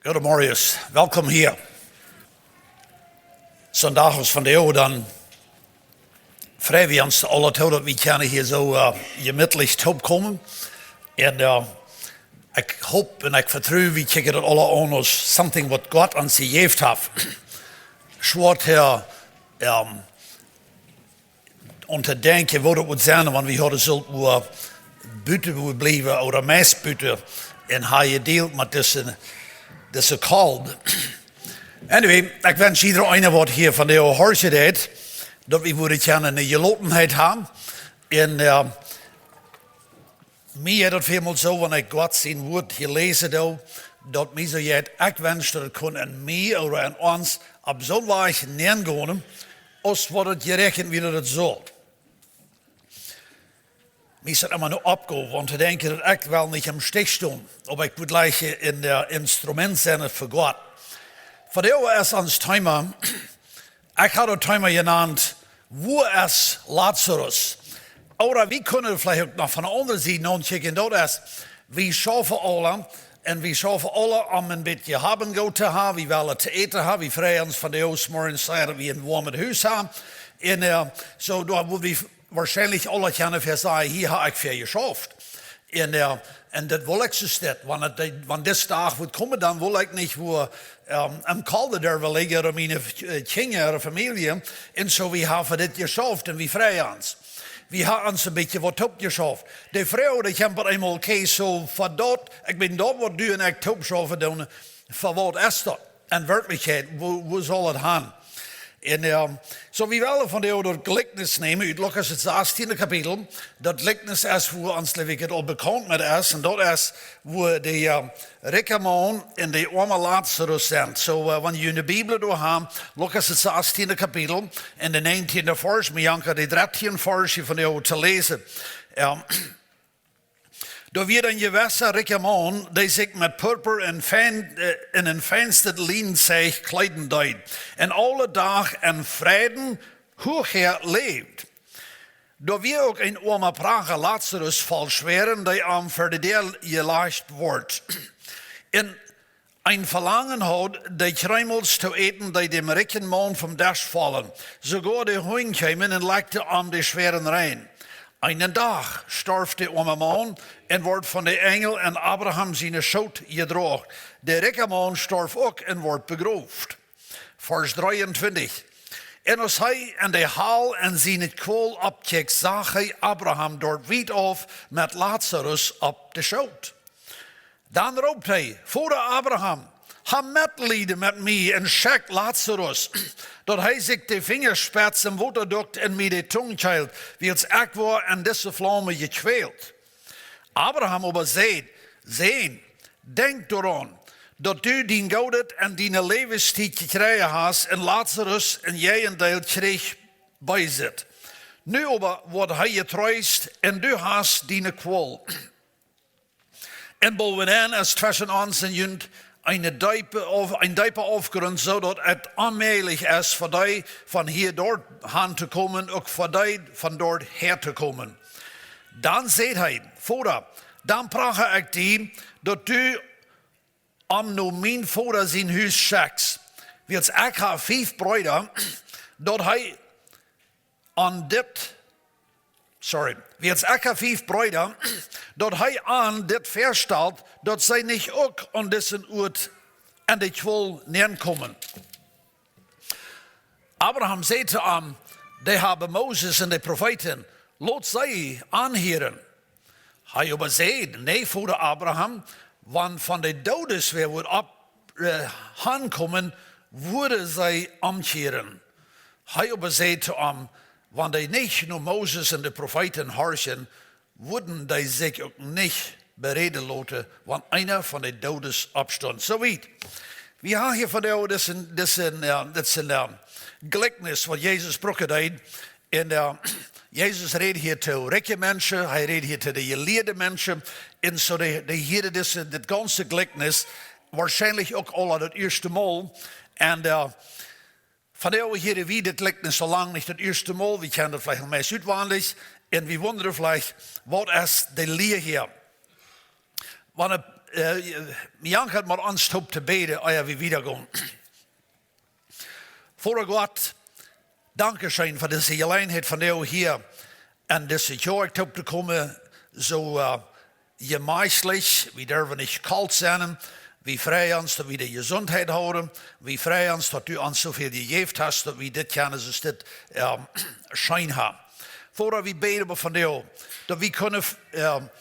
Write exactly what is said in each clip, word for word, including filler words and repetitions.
Goedemorjes, welkom hia. Sindach es vondoag, dan frei wie ons aula too daut wie kjennen hia soo, eh, jemietlich toopkomen. Un, eh, ekj hop un ekj vetru, wie kjikjen daut aula aun aus something waut Gott ons jejäft haft. Schwoa hia, ehm, om to denkjen woo daut mott sennen, wan wie hauden sult wua buten wua bliewen ooda meist buten un ha jedealt met dise, dise cold. Anyway, ekj wensch jieda eena waut hia vondoag horchen deit, daut wie wudden kjennen eene Jelotenheit haben. Un, eh, mie jeit daut väl mol soo, wan ekj Gott sien Wuat hia läsen doo, daut mie soo jeit, ekj wensch daut et kunn en mie ooda en ons opp soon Wajch nengonen, aus waut et jeräakjent wia daut et sull. Mie es et emma ne Oppgow, om to denkjen daut ekj well nich em Stich stonen, oba ekj mott jlikj een, eh, Instrument sennen fa Gott. Vondoag es ons Thema, ekj haud daut Thema jenant, wua es Lazarus? Ooda wie kjennen veleicht uk noch von de aundre Sied aunkjikjen, daut es, wie schaufen aula, un wie schaufen aula om een bät haben goot to haben, wie wellen to äten haben, wie freien ons vondoag zemorjes sea daut wie een woamet Hus haben. Un, eh, soo, doa woa wie woarschienlich aula kjennen fa sajen, hia hab ekj fa jeschauft. Un, eh, un daut well ekj soo steit, wan et, wan dis Dach woat komen, dan well ekj nich wua, ehm, em Kolde doa well lijen, ooda miene, eh, Kjinja, ooda Famielje. Un soo, wie haben dit jeschauft un wie freien ons. Wie haben ons een bät waut toop jeschauft. De Froag, dee kjemt opp eemol, okay, soo, fa daut, ekj meen, daut waut du un ekj toop schaufen doonen, fa waut es daut? En Werkjlichkjeit, wua, wua saul et gonen? Un, ehm, soo, wie wellen vondoag daut Jlikjnis nämen ut Lukas daut sastiende Kapitel. Daut Jlikjnis es, wua ons, jleew ekj, et aul bekaunt met es. Un daut es, wua de, ehm, rikja Maun un de oama Lazarus sent. Soo, eh, wan jie june Bibel doa haben, Lukas daut sastiende Kapitel, un de näajentiende Varsch, mie jankat de dartiende Varsch hia vondoag to läsen. Ehm, Doa wia een jewessa rikja Maun, dee sikj met Purpur un fein, eh, un een feinstet Lienenzeich kjleeden deed, un aule Doag en Freiden huach läwd. Doa wia uk een oama Pracha, Lazarus, voll Schwäaren, dee am ver de Däa jelajcht wort. Un een Velangen haud, de Kjreemels to äten, dee däm rikjen Maun vom Desch follen. Soogoa de Hunj kjeemen un lekjten am de Schwäaren rein. Eenen Dach storf de oama Maun un wort von de Enjel en Abraham sienen Schoot jedroagen. De rikja Maun storf uk un wort begroft. Varsch dreeuntwintich. Un aus hee en de Hal en siene Kwol oppkjikjt, sach hee Abraham doa wiet auf met Lazarus opp de Schoot. Dan roopt hee: "Voda Abraham, hab Metleiden met mie un schekj Lazarus, daut hee sikj de Finjaspetz em Wota dukt un mie de Tung kjeelt, wiels ekj woa en dise Flaumen jekjwält." Abraham oba säd: "Sän, denkj doaraun, daut du dien Goodet en diene Läwenstiet jekjräajen hast un Lazarus een Jäajendeel kjrieech bie sit. Nu oba woat hee jetreest un du hast diene Kwol. Un bowenenn es tweschen ons un junt een deepa Auf-, een deepa Aufgrunt, soo daut et onmäajlich es fa die von hia doa han to komen, uk fa die von doa häa to komen." Dan säd hee: "Voda, dan pracha ekj die, daut du am no mien Voda sien Hus schekjst. Wiels ekj hab fief Breeda, daut hee an dit, sorry, wiels ekj hab fief Breeda, daut hee an dit väastalt, daut see nich uk aun disen Uat en de Kwol nenkomen." Abraham säd to am: "Dee haben Moses un de Profeeten, lot see an hieren." Hee oba säd: "Nä, Voda Abraham, wan von de Doodes wäa wudd opp, eh, hankomen, wudden see omkjieren." Hee oba säd to am: "Wan dee nich no Moses un de Profeeten horchen, wudden dee sikj uk nich beräden loten, wan eena von de Doodes oppstunt." Soo wiet. Wie haben hia vondoag disen, disen, eh, disen, eh, Jlikjnis, waut Jesus brucken deed. Un, eh, Jesus räd hia to rikje Menschen, hee räd hia to de jelieede Menschen. Un soo dee, dee hieeden dise, dit gaunze Jlikjnis woarschienlich uk aul daut ieeschte Mol. Un, eh, vondoag hieren wie dit Jlikjnis soo lang nich daut ieeschte Mol. Wie kjennen daut veleicht aul meist utwendich. Un wie wundren veleicht, waut es de Lia hia? Wan et, Äh, Jankat met ons toop to bäden, ea wie wieda gonen. Voda Gott, dankscheen fa dise Jeläajenheit von die hia en dise Kjoakj toop to komen, soo, äh, jemeistlich, wie derwen nich kolt sennen, wie freien ons, daut wie de Jesuntheit haben, wie freien ons, daut du ons soo väl jejäft hast, daut wie dit kjennen, soo dit, ähm, scheen haben. Voda, wie bäden von die, daut wie kjennen, ähm,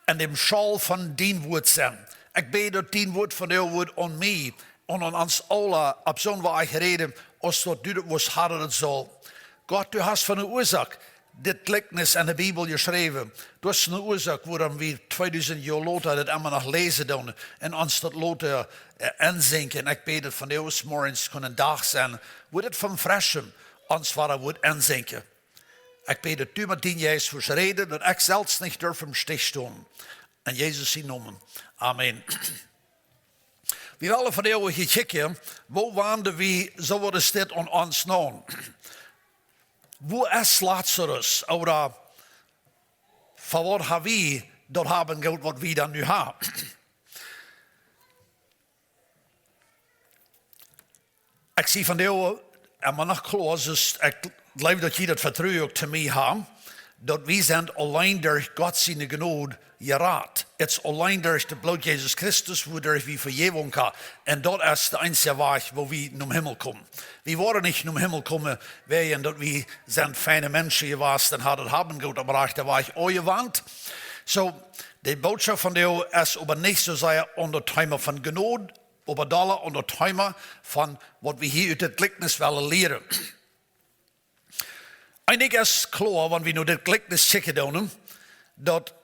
en däm Schaul von dien Wuat sennen. Ekj bäd, daut dien Wuat von die Wuat aun mie un aun ons aula opp soon Wajch räden, aus daut du daut wurscht haben daut saul. Gott, du hast von de Uasoak dit Jlikjnis en de Bibel jeschräwen. Du hast eene Uasoak, wuarom wie tweedusent Joa lota daut emma noch läsen doonen un ons daut loten, äh, ensinkjen. Ekj bäd, daut von die aus morjens kunn een Dach sennen, wua dit von freschem ons wada wuat ensinkjen. Ekj bäd, daut du met dien Jeist wurscht räden, daut ekj selfst nich durf em Stich stonen. En Jesus sienen Nomen. Amen. Wie wellen vondoag hia kjikjen, woo wanden wie soo waut es dit aun ons naun? Wua es Lazarus? Ooda fa waut ha wie daut Haben Goot, waut wie dan nu haben? Ekj sie vondoag emma noch kloa, soo ekj jleew, daut jie daut Vetruen uk to mie haben, daut wie sent auleen derch Gott siene Jnod jerat. Et es auleen derch daut Bloot Jesus Christus, wuaderch wie Vejäwunk haben. Un daut es de eensje Wajch, woo wie nom Himmel komen. Wie woaren nich nom Himmel komen, wäajen daut wie sent feine Menschen jewast un haben daut Haben Goot opp dän rajchten Wajch aunjewant. Soo, de Bootschoft vondoag es oba nich soo sea aun daut Thema von Jnod, oba dolla aun daut Thema von waut wie hia ut dit Jlikjnis wellen lieren. Eejentlich es kloa, wan wie no dit Jlikjnis kjikjen doonen, daut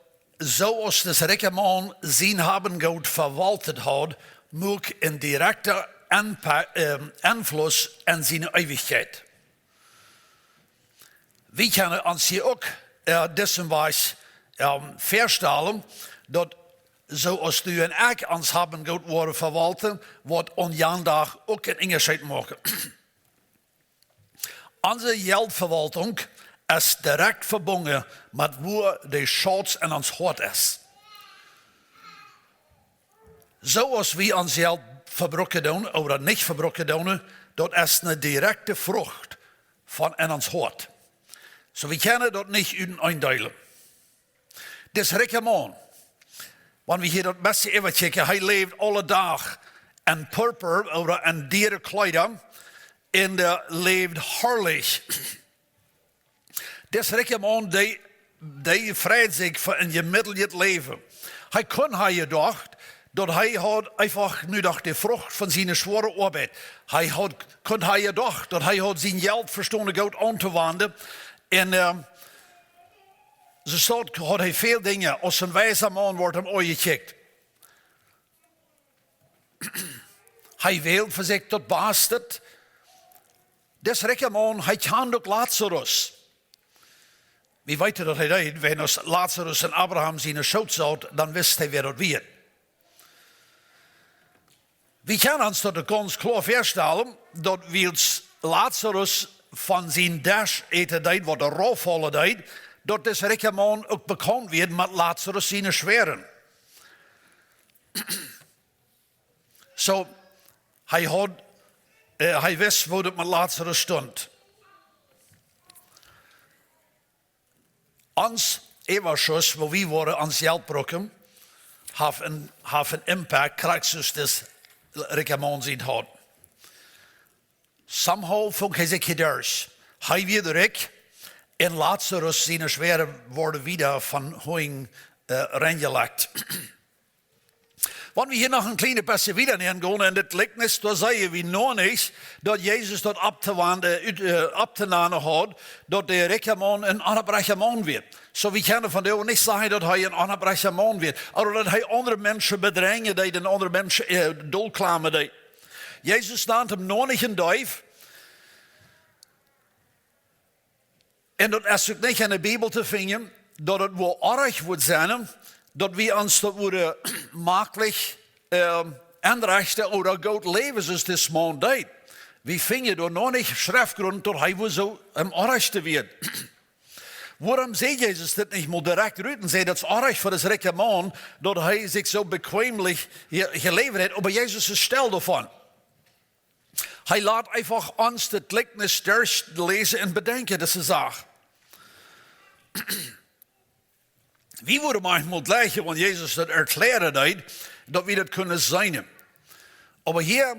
soo aus dis rikja Maun sien Haben Goot vewalt haud, muak een direkta Enpa-, ähm, Enfluss aun siene Eewichkjeit. Wie kjennen ons hia uk, äh, disen Wajch, ähm, väastalen, daut soo aus du un ekj ons Haben Goot woaren vewalten, woat aun jan Dach uk een Unjascheet moaken. Onse Jeltvewaltunk es direkt vebungen met wua de Schauz en ons Hoat es. Soo aus wie ons Jelt vebrucken doonen ooda nich vebrucken doonen, daut es eene direkte Frucht von en ons Hoat. Soo, wie kjennen daut nich uteneen deelen. Dis rikja Maun, wan wie hia daut bät äwakjikjen, hee läft aule Dach en Purpur ooda en diere Kjleeda un hee läft harlich. Dis rikja Maun, dee, dee freid sikj fa een jemietlichet Läwen. Hee kunn, hee jedocht, daut hee haud eefach nu noch de Frucht von siene schwoare Oabeit. Hee haud, kunn, hee jedocht, daut hee haud sien Jelt vestonen goot auntowanden. Un, ähm, soo staut haud hee väl Dinja, aus een weisa Maun woat am aunjekjikjt. Hee wäld fa sikj daut baste. Dis rikja Maun, hee kjand uk Lazarus. Wie weeten daut hee deed, wan aus Lazarus en Abraham siene Schoot saut, dan wist hee, wäa daut wia. Wie kjennen ons daut gaunz kloa väastalen, daut wiels Lazarus von sien Desch äten deed, waut rauf faulen deed, daut dis rikja Maun uk bekaunt wia met Lazarus siene Schwäaren. Soo, hee haud, äh, hee wist, woo daut met Lazarus stunt. Ons Äwaschuss, woo wie woaren ons Jelt brucken, haft een, haft een Impact, krakjt soo aus dis rikja Maun sien haud. Somehow funk hee sikj hia derch. Hee wia rikj un Lazarus siene Schwäaren worden wieda von Hunja, äh, reinjelajcht. Wan wie hia noch een kjlien bät wieda nengonen en dit Jlikjnis, dan seenen wie noch nich, daut Jesus daut opptowanden, äh, opptonanen haud, daut de rikja Maun een onopprechta Maun wia. Soo, wie kjennen vondoag nich sajen, daut hee een onopprechta Maun wia, ooda daut hee aundre Menschen bedrenjen deed un aundre Menschen, äh, dolkjlamen deed. Jesus nand am noch nich een Deef. Un daut es uk nich en de Bibel to finjen, daut et woll oajch wudd sennen, daut wie ons daut wudden maklich, ähm, enrechten ooda goot läwen, soo aus dis Maun deed. Wie finjen doa noch nich Schreftgrunt, daut hee wudd soo em Oajchsten wia. Wuarom säd Jesus dit nich mol direkt rut un säd, daut es oajch fa dän rikjen Maun, daut hee sikj soo bekjwäm je-, jeläwt haft, oba Jesus es stell doavon. Hee lat eefach ons daut Jlikjnis derchläsen un bedenkjen, daut es de Sach. Wie wudden maunchmol jlikjen, wan Jesus daut erkjläaren deed, daut wie daut kunnen seenen. Oba hia,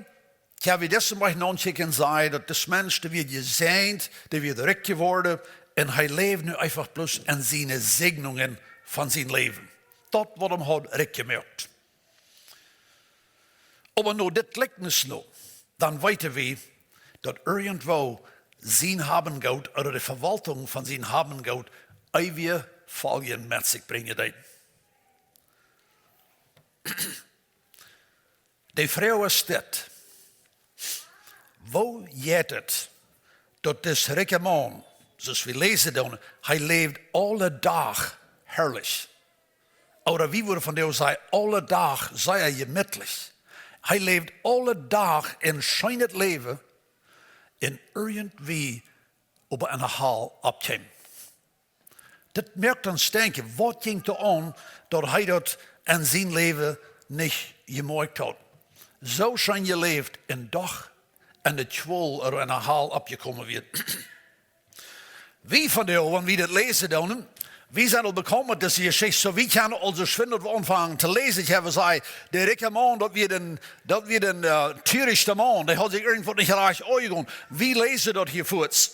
jo, wie daut mol nochecken, säd daut dis Mensch, dee wia jesäajent, dee wia rikj jeworden, un hee läwd nu eefach bloos en siene Säajnungen von sien Läwen. Daut, waut am haud rikj jemoakt. Oba no dit Jlikjnis no, dan weeten wie, daut irjentwoo sien Haben Goot ooda de Vewaultunk von sien Haben Goot eewje Foljen met sikj brinjen deed. De Froag es dit: Woo jeit et, daut dis rikja Maun, soo aus wie läsen doonen, hee läwd aule Dach harlich? Ooda wie wudden vondoag sajen, aule Dach sea jemietlich. Hee läwd aule Dach een scheenet Läwen, un irjentwoo oba enne Hal oppkjeem. Daut moakt ons denkjen, waut jinkj doa aun, daut hee daut en sien Läwen nich jemoakt haud. Soo scheen jeläwt un doch enne Kjwol ooda enne Hal oppjekomen wia. Wie vondoag, wan wie daut läsen doonen, wie sent aul bekaunt met dise Jeschicht, soo wie kjennen aul soo schwind, daut wie aunfangen to läsen. Ekj hab jesajcht, de rikja Maun, daut wia een, daut wia een, äh, turichta Maun, dee haud sikj irjentwaut nich rajcht aunjegonen. Wie läsen daut hia fuaz.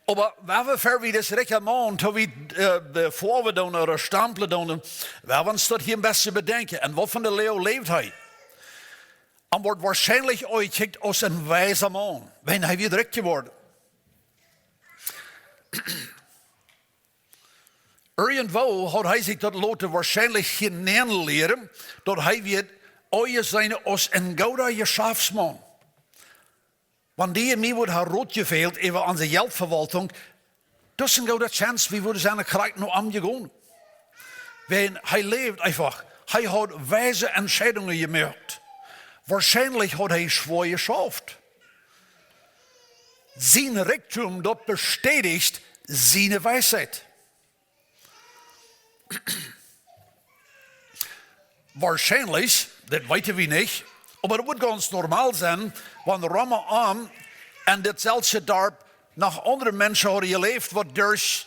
Oba wan wie ver wie dis rikja Maun, to wie, äh, de Foawen doonen ooda stamplen doonen, wan wie ons daut hia een bät bedenkjen, un waut fa eene Läwen läwd hee? Hee woat woarschienlich aunjekjikjt aus een weisa Maun, wan hee wia rikj jeworden. Irjentwoo haud hee sikj daut loten woarschienlich hia nenlieren, daut hee wia aunjeseenen aus een gooda Jeschaftsmaun. Wan dee mie wudd ha Rot jefroacht äwa onse Jeltvewaultunk, daut es een gooda Chance, wie wudden sennen krakjt no am jegonen. Wan hee läwd eefach, hee haud weise Entscheidungen jemoakt. Woarschienlich haud hee schwoa jeschauft. Sien Rikjdom, daut bestädicht siene Weisheit. Woarschienlich, daut weeten wie nich, oba daut wudd gaunz normal sennen, wan rom am en dit selwje Darp noch aundre Menschen hauden jeläft, waut derch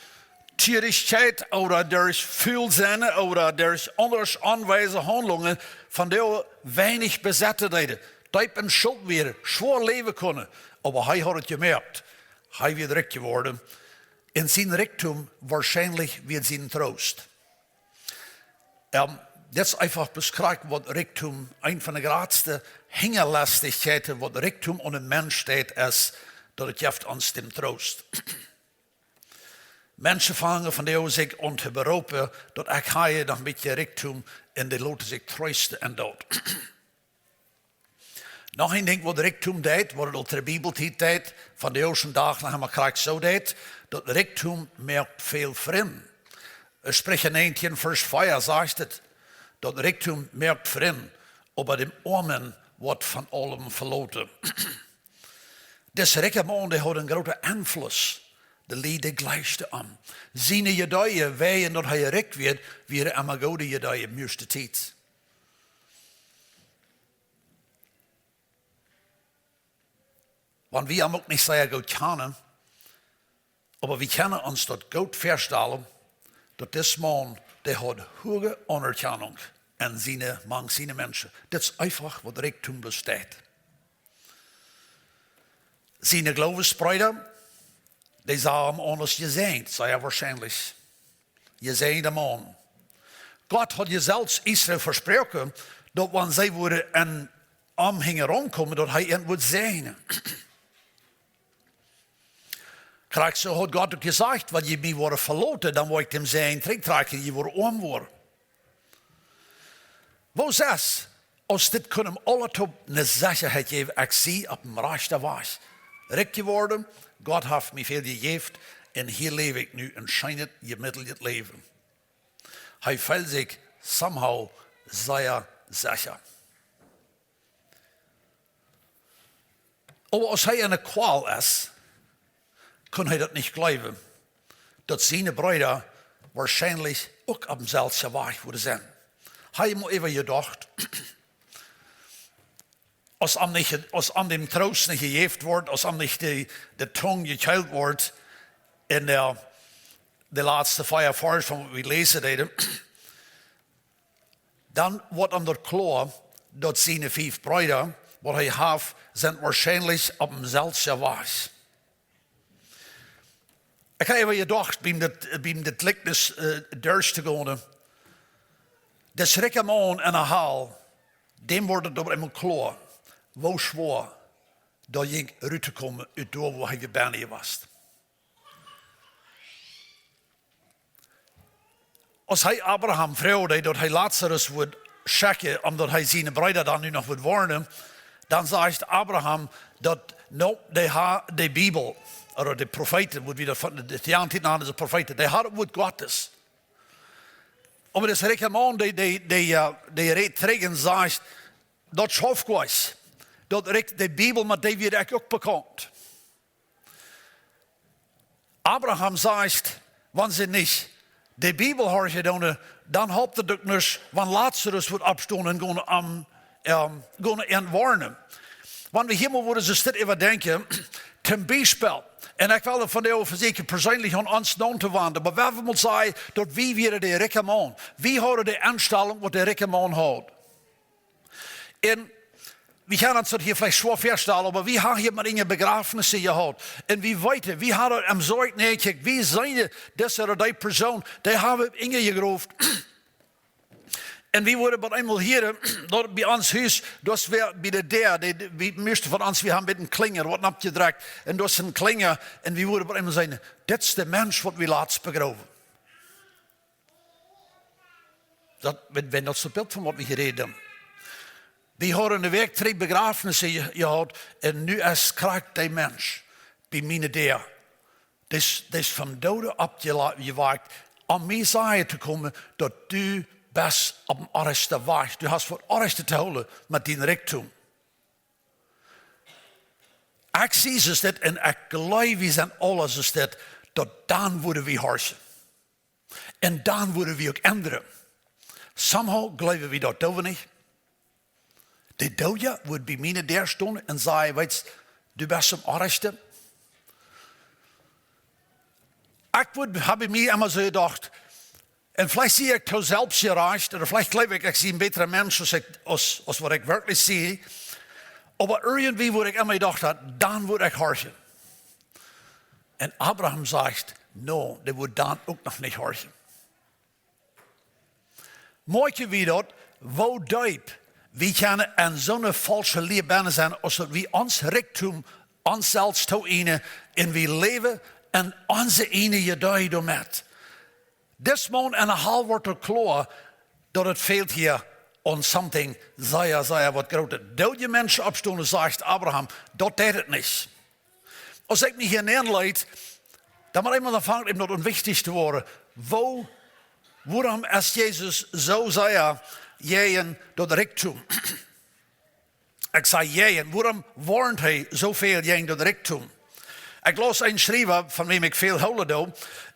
Turichkjeit ooda derch Ful sennen ooda derch aundre onweise Haundlungen von dee weinich besetten deeden, deep en Schult wieren, schwoa läwen kunnen, oba hee haud et jemoakt. Hee wia rikj jeworden. Un sien Rikjdom woarschienlich wia sien Troost. Ähm, daut es eefach beschräwen, waut Rikjdom, eent von de jratste Hinjaleschtichkjeiten, waut Rikjdom aun een Mensch deit, es, daut et jeft ons dän Troost. Menschen fangen vondoag sikj aun to beroopen, daut ekj hab noch een bät Rikjdom, un dee loten sikj treesten en daut. Noch een Dinkj, waut Rikjdom deit, waut et aul to de Bibeltiet deed, vondoag dän Dach noch emma krakjt soo deit, daut Rikjdom moakt väl Frind. Äh, Spricha näajentieen, Varsch vea sajcht et, daut Rikjdom moakt Frind, oba däm Oamen woat von aulem veloten. Dis rikja Maun, dee haud een grooten Enfluss. De Lied, dee jlikjden am. Siene Ideeen, wäajen daut hee rikj wia, wieren emma goode Ideeen, mieeschte Tiet. Wan wie am uk nich sea goot kjanen, oba wie kjennen ons daut goot väastalen, daut dis Maun, dee haud huage Aunerkjanunk en siene, mank siene Menschen. Daut es eefach, waut Rikjdom bloos deit. Siene Gloowesbreeda, dee sagen am aun aus jesäajent, sea woarschienlich. Jesäajenda Maun. Gott haud je selfst Israel vesproaken, daut wan see wudden aun am hinjaraun komen, daut hee an wudd säajnen. Krakjt soo haud Gott uk jesajcht, wan jie mie woaren veloten, dan woa ekj dän Säajen trigjtrakjen, jie woaren oam woaren. Woo es, aus dit kunn am aula toop ne Sechaheit jäwen, ekj sie opp dän rajchten Wajch. Rikj jeworden, Gott haft mie väl jejäft, un hia läw ekj nu een scheenet, jemietlichet Läwen. Hee feelt sikj somehow sea secha. Oba aus hee enne Kwal es, kunn hee daut nich jleewen, daut siene Breeda woarschienlich uk opp dän selwjen Wajch wudden sennen. Hee haud mau äwajedocht, aus am nich, aus am dän Troost nich jejäft wort, aus am nich de, de Tung jekjeelt wort, en de, de latste vea Varsch von waut wie läsen deeden, dan wort am daut kloa, daut siene fief Breeda, waut hee haft, sent woarschienlich opp dän selwjen Wajch. Ekj hab äwajedocht, biem dit, biem dit Jlikjnis, äh, derchtogonen. Dis rikja Maun en de Hal, däm wort daut opp eemol kloa, woo schwoa daut jinkj ruttokomen ut doa, wua hee jebunden wia. Aus hee Abraham fruach, daut hee Lazarus wudd schekjen, om daut hee siene Breeda dan nu noch wudd woarnen, dan sajcht Abraham daut, no, dee haud de Bibel, ooda de Profeeten, wudd wie daut von de, de Theantieten aun, dise Profeeten, dee hauden daut Wuat Gottes. Oba dis rikja Maun, dee, dee, dee, äh, dee rät trigj un sajcht, daut schauft goanich. Daut rikj, de Bibel, met dee wia ekj uk bekaunt. Abraham sajcht, wan see nich de Bibel horchen doonen, dan halpt daut uk nuscht, wan Lazarus wudd oppstonen un gonen am, ähm, gonen an woarnen. Wan wie hia mol wudden soo stell äwadenkjen, toom Biespel, un ekj well daut vondoag vesieekjen perseenlich aun ons nauntowanden, oba wan wie mol sajen, daut wie wieren de rikja Maun, wie hauden de Enstalunk, waut de rikja Maun haud. Un wie kjennen ons daut hia veleicht schwoa väastalen, oba wie haben hia mau eene Bejrafnis jehaut. Un wie weeten, wie haben em Sorg, nä, kjikj, wie seenen dise ooda dee Persoon, dee haben wie enjegroft. Un wie wudden opp eemol hieren, doa bie ons Hus, daut wia bie de Däa, dee, dee, wie, mieeschte von ons, wie haben met een Klinjel waut oppjedrekjt. Un daut es een Klinjel, un wie wudden opp eemol seenen, dit es de Mensch, waut wie latst begrowen. Daut, wan, wan daut soo Bilt von waut wie hia räden. Wie hauden eene Wäakj trigj Bejrafnis je-, jehaut, un nu es krakjt dee Mensch bie miene Däa. Dee es, dee es vom Dooden oppjela-, jewakjt, om mie sajen to komen, daut du best opp dän orrajchten Wajch. Du hast waut Orrajchtet to hoolen met dien Rikjdom. Ekj sie soo dit un ekj jleew, wie sent aule soo dit, daut dan wudden wie horchen. Un dan wudden wie uk endren. Somehow jleewen wie daut, doo wie nich? De Doodja wudd bie miene Däa stonen un sajen, weetst, du best aum orrajchsten. Ekj wudd, hab ekj mie emma soo jedocht, un veleicht sie ekj too selfstjerajcht, ooda veleicht jleew ekj, ekj sie een bätra Mensch aus ekj, aus, aus waut ekj werkjlich sie. Oba irjentwie wudd ekj emma jedocht haben, dan wudd ekj horchen. Un Abraham sajcht, no, dee wudd dan uk noch nich horchen. Moakjen wie daut, woo deep wie kjennen en soone faulsche Lia bennen sennen, aus daut wie ons Rikjdom ons selfst tooeejnen un wie läwen en onse ieejne Iedee doamet. Dis Maun en de Hal wort daut kloa, daut et fält hia aun something sea, sea waut Grootet. Doodje Menschen oppstonen, sajcht Abraham, daut deit et nich. Aus ekj mie hia nenleet, dan mott eemol aunfangen, äwen daut onwichtich to woaren. Woo, wuarom es Jesus soo sea jäajen daut Rikjdom? Ekj saj jäajen, wuarom woarnt hee soo väl jäajen daut Rikjdom? Ekj laus eenen Schriewa, von wäm ekj väl hoolen doo,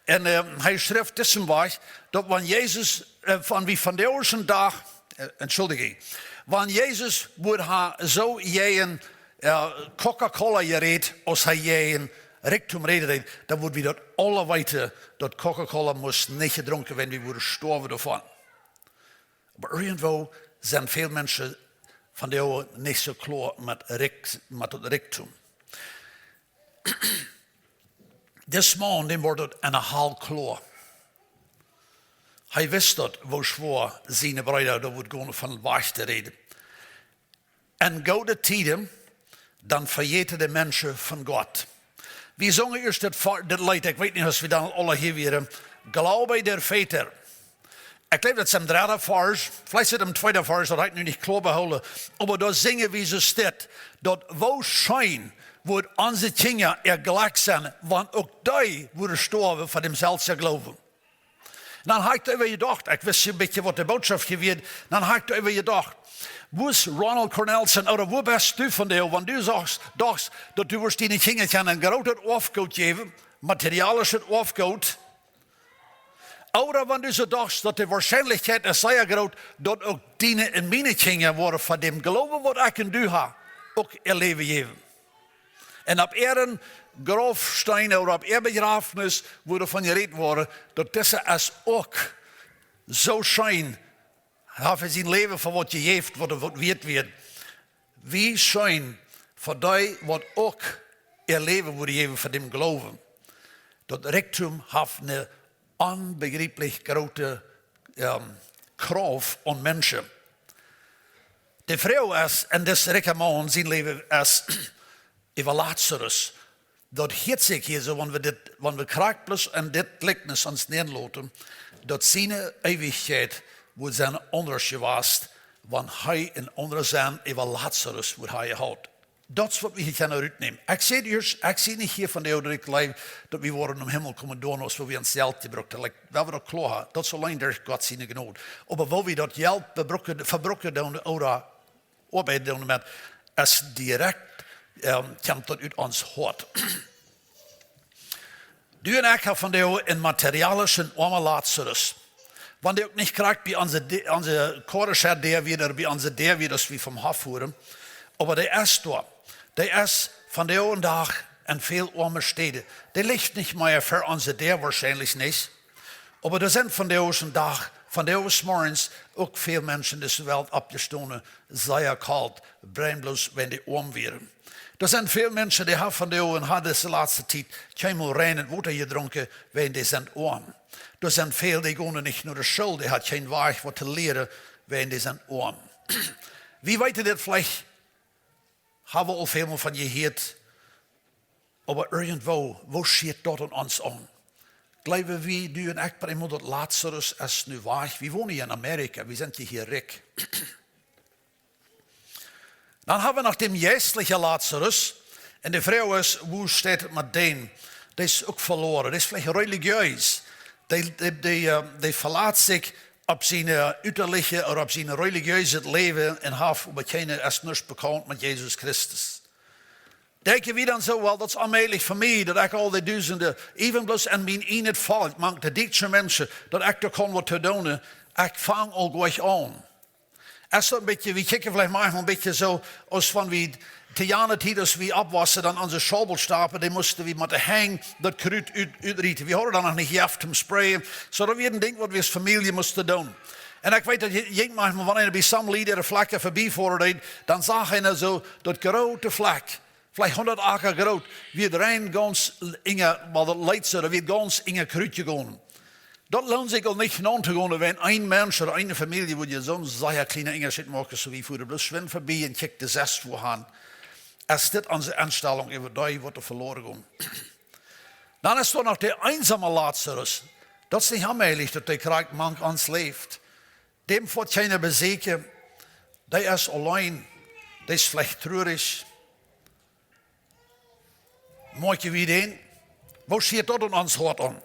un, äh, hee schrift disen Wajch, daut wan Jesus, äh, wan wie vondoag dän Dach, äh, entschuldige, wan Jesus wudd haben soo jäajen, äh, Coca-Cola jerät, aus hee jäajen Rikjdom räden deed, dan wudd wie daut aula weeten, daut Coca-Cola must nich jedrunken woaren, wie wudden stoawen doavon. Oba irjentwoo sent väl Menschen vondoag nich soo kloa met Rikj-, met daut Rikjdom. Dis Maun, däm wort daut en de Hal kloa. Hee wist daut, woo schwoa siene Breeda daut wudd gonen, von wajch to räden. En goode Tieden, dan vejäten de Menschen von Gott. Wie sungen ieescht dit Ver-, dit Leet, ekj weet nich aus wie dan aul hia wieren, Glaube der Väter. Ekj jleew, daut es em dredden Varsch, veleicht es et em tweeden Varsch, daut hab ekj nu nich kloa behoolen, oba doa sinjen wie soo dit, daut woo scheen wudd onse Kjinja äa Jlekj sennen, wan uk dee wudden stoawen fa dän selwjen Gloowen. Un dan hab ekj doaräwa jedocht, ekj wist een bät waut de Bootschoft hia wia, dan hab ekj doaräwa jedocht, woo es Ronald Cornelsen, ooda woo best du vondoag, wan du sajchst, dochst, daut du wurscht diene Kjinja kjennen een grootet Oafgoot jäwen, materialischet Oafgoot, ooda wan du soo dochst, daut de Woarschienlichkjeit es sea groot, daut uk diene un miene Kjinja woaren von däm Gloowen, waut ekj un du ha, uk äa Läwen jäwen. Un opp äaren Graufsteen ooda opp äa Bejrafnis wudd von jerät woaren, daut dise es uk soo scheen, haft sien Läwen fa waut jejäft, waut, waut wieet wia. Woo scheen fa dee, waut uk äa Läwen wudd jäwen fa däm Gloowen. Daut Rikjdom haft ne onbejrieplich groote, ähm, Krauft aun Menschen. De Froag es, en dis rikja Maun sien Läwen es äwa Lazarus. Daut hieet sikj hia soo, wan wie dit, wan wie krakjt bloos en dit Jlikjnis ons nenloten, daut siene Eewichkjeit wudd sennen aundasch jewast, wan hee en aundren Senn äwa Lazarus wudd haben jehaut. Daut es waut wie hia kjennen rutnämen. Ekj sie, ekj sie nich hia von de Odrik Leew, daut wie woaren nom Himmel komen doaderch, aus woo wie ons Jelt jebrukt haben. Like, wie woaren daut kloa haben, daut es auleen derch Gott siene Jnod. Oba woo wie daut Jelt bebruken, vebruken doonen, ooda oabeiden doonen met, es direkt, ähm, kjemt daut ut ons Hoat. Du un ekj haben von dee een materialischen oamen Lazarus. Wan dee uk nich krakjt bie onse De-, onse Koareschad Däa wia, bie onse Däa wia, aus wie vom Hoff fuaren. Oba dee es doa. Dee es vondoag dän Dach en väl oame Städen. Dee licht nich mea ver onse Däa, woarschienlich nich. Oba doa sent vondoag dän Dach, vondoag zemorjes uk väl Menschen en dise Welt oppjestonen, sea kolt, brenn bloos, wan dee oam wieren. Doa sent väl Menschen, dee haben vondoag un haben dise latste Tiet kjeenmol reinet Wota jedrunken, wan dee sent oam. Doa sent väl, dee gonen nich no de School, dee haben kjeen Wajch waut to lieren, wan dee sent oam. Wie weeten dit veleicht, haben wie aul väl mol von jehieet, oba irjentwoo, woo schieet daut aun ons aun? Jleewen wie, du un ekj, bie eemol daut Lazarus es nu wajch? Wie wonen hia en Amerika, wie sent hia rikj. Dan haben wie noch dän jeistlichen Lazarus. Un de Froag es, woo steit et met dän? Dee es uk veloaren. Dee es veleicht relijees. Dee, dee, dee, äh, dee velat sikj opp sien, äh, utalichet ooda opp sien relijeeset Läwen un haft oba kjeene, es nuscht bekaunt met Jesus Christus. Denkjen wie dan soo, well, daut es onmäajlich fa mie, daut ekj aul dee Dusende, even bloos en mien ieejnet Volkj, mank de dietsche Menschen, daut ekj doa kaun waut to doonen, ekj fang aul jlikj aun. Es daut een bät, wie kjikjen veleicht maunchmol een bät soo, aus wan wie to jane Tiet, aus wie oppwossen, dan onse Schaubelstapel, dee musten wie met de Henj daut Krut ut-, utrieten. Wie hauden dan noch nich Jeft toom sprayen, soo daut wia een Dinkj, waut wie aus Famielje musten doonen. Un ekj weet, daut jinkj maunchmol, wan eena bie some Lied äare Flakj verbiefoaren deed, dan sach eena soo daut groote Flakj, veleicht hundat Acka groot, wia rein gaunz enja, well, daut leet soo, daut wia gaunz enja Krut jegonen. Daut loont sikj aul nich naun to gonen, wan een Mensch ooda eene Famielje wudd je soon sea kjlienen Unjascheet moaken, soo wie fuaren bloos schwind verbie un kjikjt de sest wua han. Es dit onse Enstalunk äwa dee, waut doa veloaren gonen? Dan es doa noch de eensame Lazarus. Daut es nich onmäajlich, daut dee krakjt mank ons läft. Däm woat kjeena besieekjen. Dee es auleen. Dee es veleicht trurich. Moakjen wie dän? Woo schieet daut aun ons Hoat aun?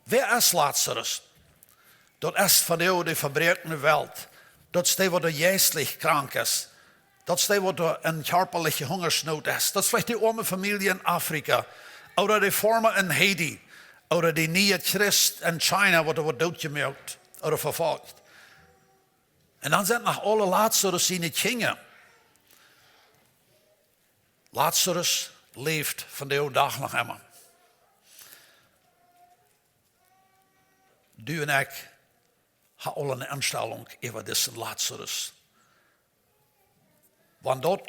Wäa es Lazarus? Daut es vondoag de vebroakne Welt. Daut es dee, waut doa jeistlich krank es. Daut es dee, waut doa en kjarpaliche Hungasnoot es. Daut es veleicht de oame Famielje en Afrika. Ooda de Foarma en Haiti. Ooda de niee Christ en China, waut doa woat dootjemoakt ooda vefolcht. Un dan sent noch aule Lazarus siene Kjinja. Lazarus läft vondoag dän Dach noch emma. Du un ekj haben aul eene Enstalunk äwa disen Lazarus. Wan daut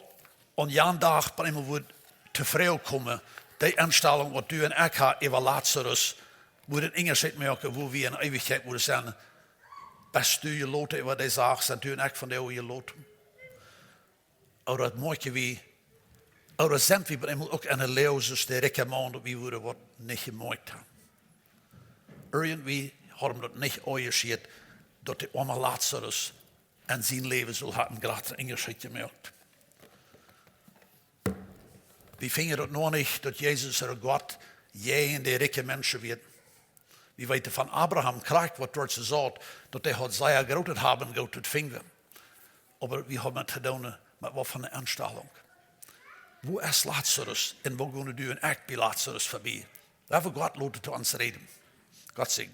aun jan Dach bie eemol wudd to Froag komen, dee Enstalunk, waut du un ekj haben äwa Lazarus, wudd een Unjascheet moaken, wua wie en Eewichkjeit wudden sennen. Best du jeloten äwa dee Sach, sent du un ekj vondoag jeloten? Ooda moakjen wie, ooda sent wie bie eemol uk en een Läwen aus de rikja Maun, daut wie wudden waut nich jemoakjt haben? Irjentwoo haud mie daut nich aunjeschient, daut de oame Lazarus en sien Läwen sull haben een grooten Unjascheet jemoakt. Wie finjen daut noch nich, daut Jesus, de Gott, jäajen de rikje Menschen wia. Wie weeten von Abraham, krakjt waut doa jesaut, daut hee haud sea grootet Haben, grootet Finjen. Oba wie haben to doonen met waut fa eene Enstalunk. Wua es Lazarus un woo gonen du un ekj bie Lazarus verbie? Well wie Gott loten to ons räden. Gott säajen.